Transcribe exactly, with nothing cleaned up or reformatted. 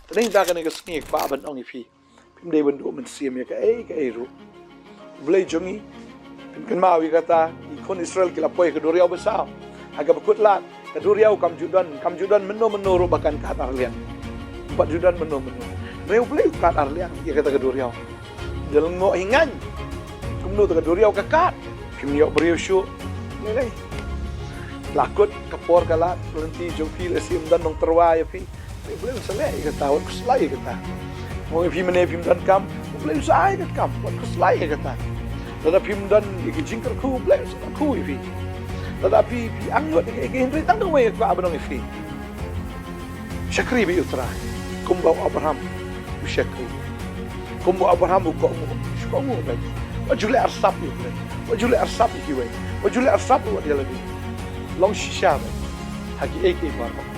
Te nangta kane ka sngi nga kwah ban ong ïa phi, phim dei ban duh mynsiem ïa kaei kaei ruh. U Blei jong ngi, phin kynmaw ïa kata, ki khun Israel ki la poi ha ka duriaw basaw. Ha kaba kut lad, ka duriaw kam ju don, kam ju don mynno mynno ruh ba kan kad arliang. Kam pat ju don mynno mynno. Hynrei U Blei u kad arliang ïa kata ka duriaw. Ynda lyngngoh hi ngaiñ, kumno te ka duriaw ka kad? Phim ïoh briew shuh. Lei lei. La kut ka por ka lad, lynti jong phi lehse ym don nongtyrwa ïa phi. U Blei un sa leh ïa kata, wat khuslai ïa kata. Mo, ïa phi mynne phim don kam, U Blei un sa ai ïa ka kam, wat khuslai ïa kata. Lada phim don ïa ki jingkyrkhu, U Blei un sa kyrkhu ïa phi. Lada phi, phi angnud ïa ki, ïa ki, hynrei tang kawei nga kwah ban ong ïa phi. Shakri beit ïa U Trai, kumba u Abraham u shakri. Kumba u Abraham u kohnguh, shu kohnguh beit. Wat ju leh arsap ïa U Blei. Wat ju leh arsap ïa kiwei. Wat ju leh arsap ïa wat ïa lade. Long shisha beit ha kiei kiei baroh.